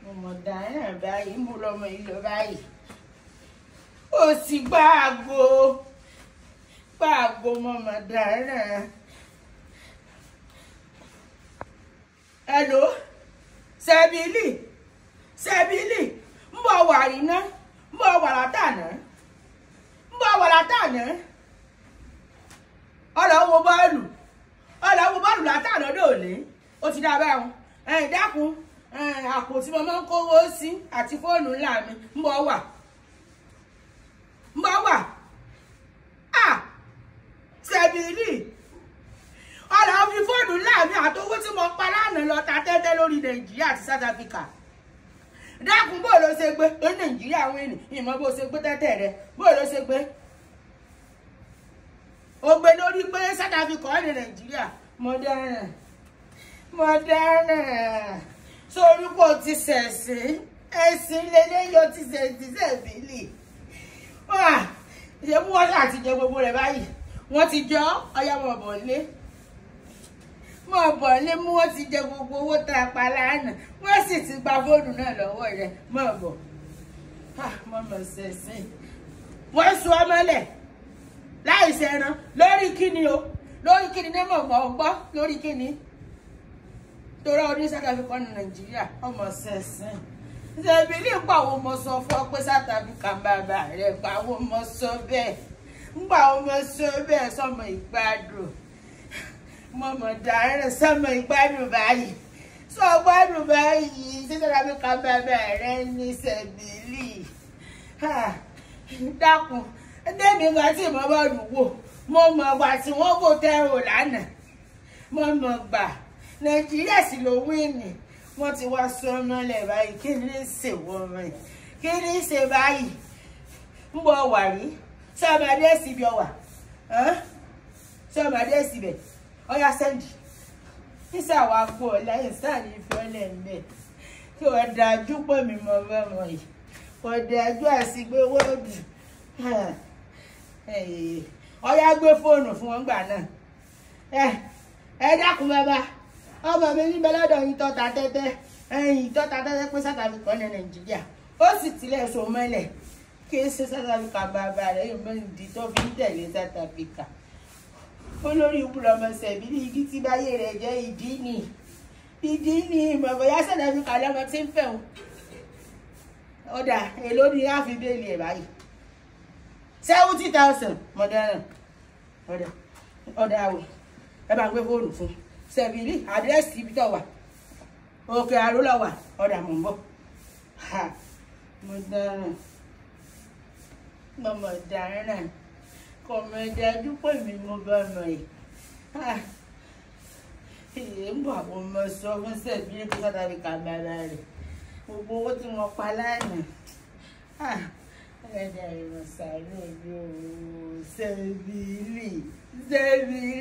Mo mọ̀ dáná báyìí, mo lọ́mọ ìlọ báyìí. Ó sì gbàgbó gbàgbó, mo mọ̀ dáná. Hello, Sẹ́bílì, Sẹ́bílì, ń bọ̀ wà rí ná, ń bọ̀ wà látàná, ń bọ̀ wà látàná. Ọlọ́wọ́ bọ́ọ̀lù, ọlọ́wọ́ bọ́ọ̀lù látàná dòní, ó ti dá báwọn. Ẹ̀yin dákun, àpò tí mo máa ń kówó sí àti fóònù ńlá mi ń bọ̀ wà. Ń bọ̀ wà. À, Sẹ́bílì, ọlọ́wọ́ fi fóònù ńlá mi àtowó tí mo pa lánàá lọ ta tẹ́tẹ́ lórí Nàìjíríà àti South Africa. Dákun, bó ló ṣe gbé lórí Nàìjíríà àwọn ènìyàn, ìmọ̀ bó ṣe gbé tẹ́tẹ́ rẹ, bó ló ṣe gbé. Ó gbé lórí pé South Africa ní Nàìjíríà. Mo dáràn, mo dáràn. Sórí kò ti ṣẹ̀sìn, ẹ̀sìn lélẹ́yọ̀ ti ṣẹ̀sìn Sẹ́bílì. Ṣé mú wọ́n ṣáà ti jẹ gbogbo rẹ̀ báyìí? Wọ́n ti jọ ọyá mọ̀ bọ̀ lé. Mọ̀ bọ̀ lé mú wọ́n ti jẹ gbogbo owó tá a pa lánàá. Wọ́n sì ti gba fóònù náà lọ́wọ́ rẹ̀. Mọ̀ bọ̀. Mo mọ̀ ṣẹ̀sìn. Wọ́n sọ ọmọlẹ̀ láì ṣẹran lórí kíni o, lórí kíni ní mọ̀ mọ̀ gbọ́ lórí kíni. Torí ọdún South Africa ní Nàìjíríà, ọmọ ṣẹ̀sìn. Sẹ́bílì ń pa àwọn ọmọ sọ fún ọ pé South Africa ń bàbá rẹ̀ pa àwọn ọmọ sọ bẹ́ẹ̀. Ń pa àwọn ọmọ sọ bẹ́ẹ̀ sọmọ ìgbádùn. Mọ̀mọ̀ dáràn sọmọ ìgbádùn báyìí. Sọ gbádùn báyìí, ṣé South Africa ń bàbá rẹ̀ ní Sẹ́bílì. Dákun, ẹdẹ́mi gba tí mo bá lù wò, mo mọ̀ gbà tí wọ́n kò tẹ́ ò lánàá. Mo mọ̀ gbà Nàìjíríà sì ló wíìnì. Wọ́n ti wá sọ ọmọlẹ̀ báyìí, kí ni ṣe wọ́n mọ̀ yìí? Kí ni ṣe báyìí? Ń bọ̀ wà rí. Ṣé ọmọ adé sì bí ọ wà? Ṣé ọmọ adé sì bẹ̀? Ọya sẹ́ndì. Níṣẹ́ àwọn akọ ọ̀la yìí sáà ní ìfẹ́ ọ̀lẹ̀ ń bẹ̀. Kí wọ́n dájú pọ̀ mi mọ̀ bẹ́ẹ̀ mọ̀ yìí. Kò dájú àsìgbé wọ́ọ̀dù. Ọya gbé fóònù fún wọn gbà náà. Ẹ dákun bàbá. Ọmọ mi níbẹ̀ lọ́dọ̀ yín tọ́ta tẹ́tẹ́, ẹ̀yìn tọ́ta tẹ́tẹ́ pé South Africa ní Nàìjíríà. Ó sì tilẹ̀ so mọ́lẹ̀ kí ṣe South Africa bàbá rẹ̀ yóò mọ ìdí tó fi ń tẹ̀lé South Africa. Olórí ikú lọmọ Sẹ́bílì, igi tí báyé rẹ̀ jẹ́ ìdí ni. Ìdí ni ìmọ̀ bóyá South Africa lọ́mọ tí ń fẹ́ o. Ọ̀dà èló ni á fi béèlì ẹ̀ báyìí? 70,000 mọ̀dẹ́ràn. Ọ̀dà ọ̀dà àwọ̀ ẹ bá ń gbé fóònù fún un. Sẹ́bílì, àdírẹ́sì ibi tó wà, òkè àrò lọ wà, ọ̀dà mò ń bọ̀. Mo dáràn, mo mọ̀ dáràn, kò mọ̀ dájú pé mi mo bá mọ̀ yìí. Èyí ń bọ̀ àwọn ọmọ sọ fún Sẹ́bílì kí South Africa bàbá rẹ̀. Gbogbo owó tí wọ́n pa lánàá. Ẹ̀ẹ́dẹ̀ ìrọ̀sàrò yóò Sẹ́bílì, Sẹ́bílì.